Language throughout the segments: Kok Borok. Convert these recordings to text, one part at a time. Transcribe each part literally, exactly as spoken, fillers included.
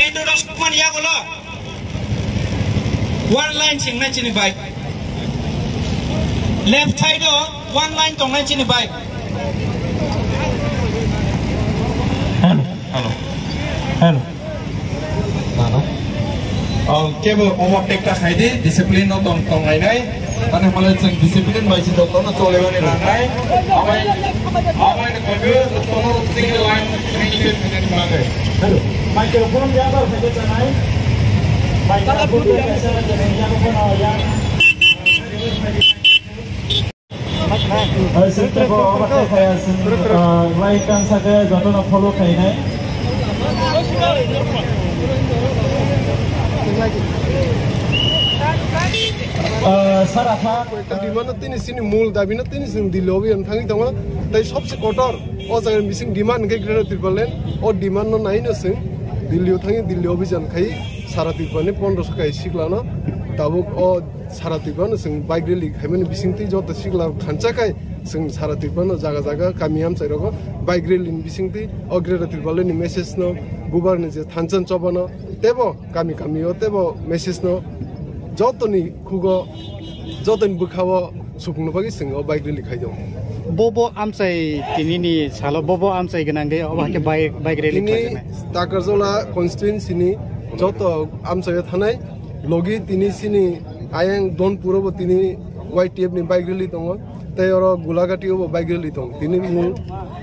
Mani yago lo. One line singnai chini bike. Left side o one line tongnai chini bike. Hello, hello, hello. Hello. Oh, kebo overtake ta khaidi, discipline no tong, tong lainai. Ani hwnle chwng discipline bai se jotono cholebani nangnai. Amai, amai ni kopi jotono single line, single line manai. Hello. Microphone ya bar khaidi chanai. Microphone ya bar khaidi chanai. Hai, sir, tebo overtake khaya, sir, ah, right turn sake jotono follow khainai. Ah, sir, apha. Demand no tini sini mul dabi no tini sini Delhi obi ang thangwi tongo. Tai sobse kotor o jaga bising demand hwnkhe Greater Tipraland. O demand no nai no sing Delhi o thangwi Delhi obi jan khai sara Tripura ni pondro so kai sikla no tabuk o Sara Tripura no chwng bike rally khaimani bisingtwi joto sikla khancha khai chwng sara Tripura no jaga jaga kami amchai rogo bike rally ni bisingtwi o Greater Tipraland ni message no bubar ni je thansa chobano tebo kami kami o tebo message no jotoni khugo jotoni bwkhao supungno bagwi chwng o bike rally khaijao. Bobo amchai tinini salo bobo amchai gwnang de obo hakhe bike, bike rally khlaijak nai. Takarjala constituency ni joto amchaio thanai logi tini sini ayang Donpuro bo tini Y T F ni bike rally tongo, tei oro Gulagati o bo bike rally tong. Tini mul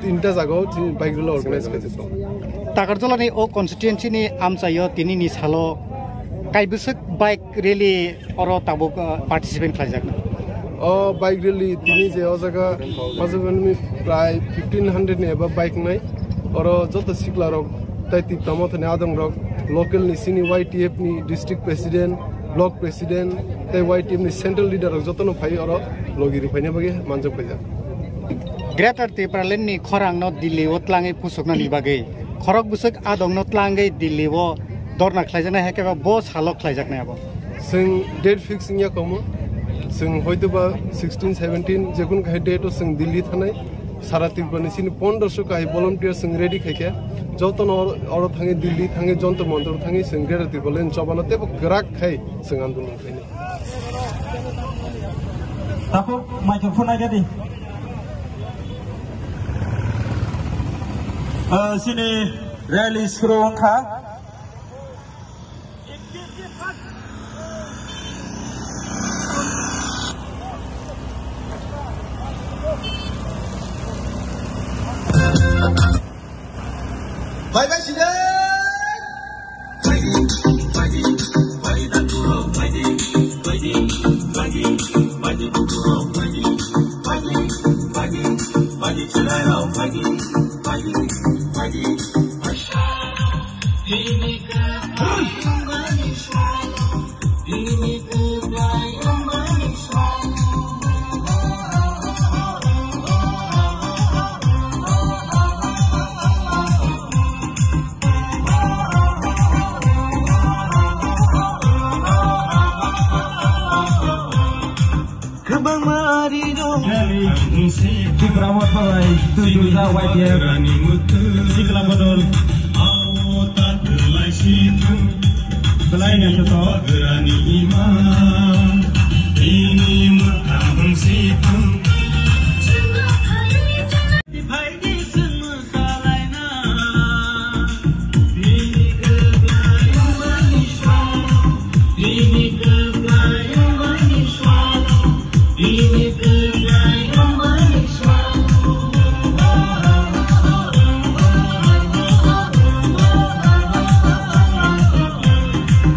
tinta jaga o tini bike rally organize khaijak tong. Takarjala ni o constituency ni amchaio tini ni salo kaibwswk bike rally oro tabuk, uh, participate khlaijak. O bike rally tini je o jaga majak prai fifteen hundred ni eba bike nai. Oro joto sikla rok tei Tipra Mothani adong rok, local ni sini Y T F ni district president, block president tei Y T F ni central leader rok jotono phai oro logi rwphaina bagwi manjak paijak. Greater Tipraland ni khorang no Delhi o tlangwi pusuknani bagwi khorok bwswk adong no tlangwi Delhi o dorna khlaijaknai hai khe bo salo khlaijaknai abo. Chwng date fix wngya komo. Chwng hoitoba sixteen, seventeen jekunu kahai date o chwng Delhi thanai. Sara Tripura ni sini pondroso kahai volunteer chwng ready khaikha. Jotono oro, oro thangwi Delhi thangwi Jantar Mantar thangwi chwng Greater Tipraland chobano teibo kwrak khai chwng andolon khainai. Takhuk microphone naikha di. Ah, sini rally suru wngkha. Bye bye, Sida. Kwbangma ri rok. Tipra Motha bai twi dujak Y T F sikla bodol. Belai naithothok.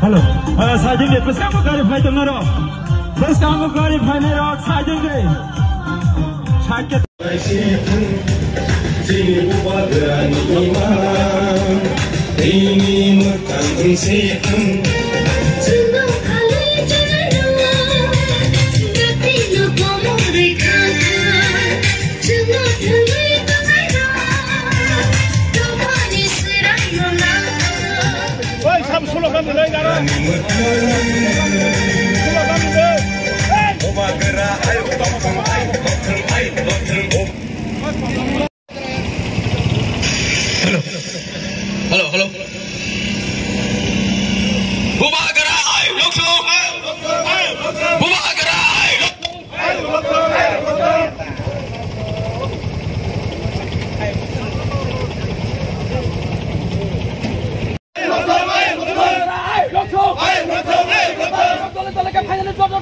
Hello. Ah, sajeng de, bwskango gari phai tongnaro. Bwskango gari phainai rok, sajeng de. Sakhe. Chini bubagrani imang, ini mwtang wngsi ang. Oi, sam sulo kami lai gara. Sulo kami lai. Hey! Hello. Hello, hello.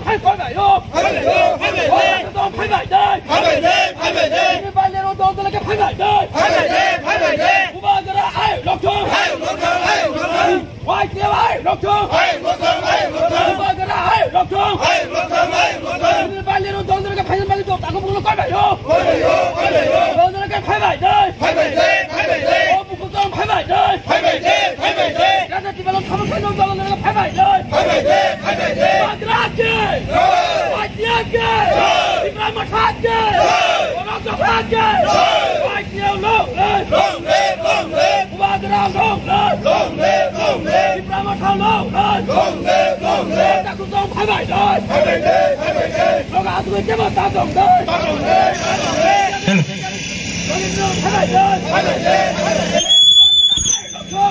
Phai, phai bai o. Phai bai o, phai bai de. Phai bai de, phai bai de. Phai bai de, phai bai de. Chini bai lero dol dol khe phai bai de. Phai bai de, phai bai de. Bubagra ayuk lokthung. Ayuk lokthung, ayuk lokthung. Y T F ayuk lokthung. Ayuk lokthung, ayuk lokthung. Bubagra ayuk lokthung. Ayuk lokthung, ayuk lokthung. Chini bai lero dol dol khe phai bai de. Takhuk bukhuk koi bai o. Koi bai o, koi bai o. Dol dol khe phai bai de. Phai bai de, phai bai de. O bukhuk tong phai bai de. Phai bai de, phai bai de. Raja Tiprasa samung khaino dol dol khe phai bai de. Phai bai de, phai bai de. Bubagra ki. Jai. Y T F ki. Jai. Tipra Motha ki. Jai. Borok Dopha ki. Jai. Y T F long live. Long live, long live. Bubagra long live. Long live, long live. Tipra Motha long live. Long live, long live. Takhuk tong phai bai de. Phai bai de, phai bai de. Loga asugwi kebo ta tong de. Ta tong de, ta tong de. Hello. Phai bai de, phai bai de, phai bai de. Hello.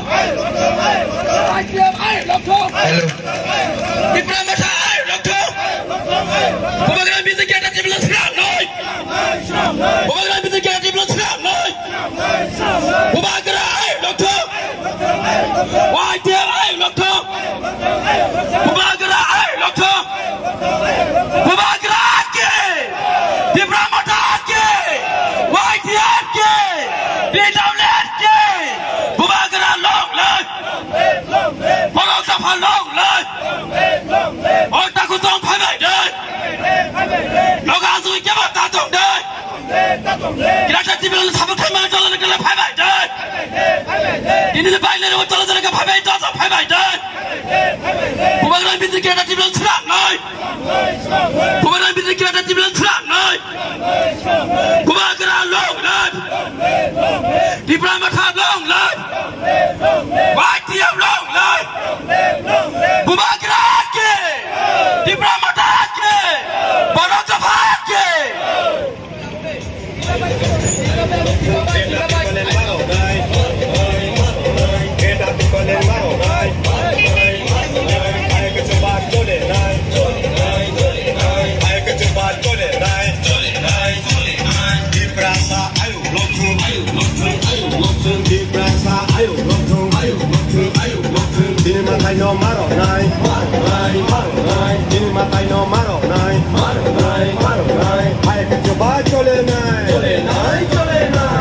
Tipra Motha ayuk lokthung. Bubagra B J P Tiprasa swnamnai. Bubagra B J P Tiprasa swnamnai. Bubagra ayuk lokthung. Y T F ayuk lokthung. Bubagra ayuk lokthung. Bubagra ki. Tipra Motha ki. Y T F ki. T W F ki. Bubagra long live. Borok Dopha long live. O takhuk tong phai bai de. Loga asugwi kebo ta tong de. Raja Tiprasa samung khaima dol dol khe phai bai de. Chini bai lero dol dol khe phai bai de, phai bai de. Bubagra B J P Tiprasa swnamnai. Bubagra B J P Tiprasa swnamnai. Bubagra long live. Tipra Motha long live. Y T F long live. Bubagra ki. Tipra Motha ki. Borok Dopha ki. Tiprasa ayuk lokthung, ayuk lokthung, ayuk lokthung. Tiprasa ayuk lokthung, ayuk lokthung, ayuk lokthung. Chini mathai no maro nai, maro nai, maro nai. Chini mathai no maro nai, maro nai, maro nai. Hai khe chuba chole nai, chole nai, chole nai.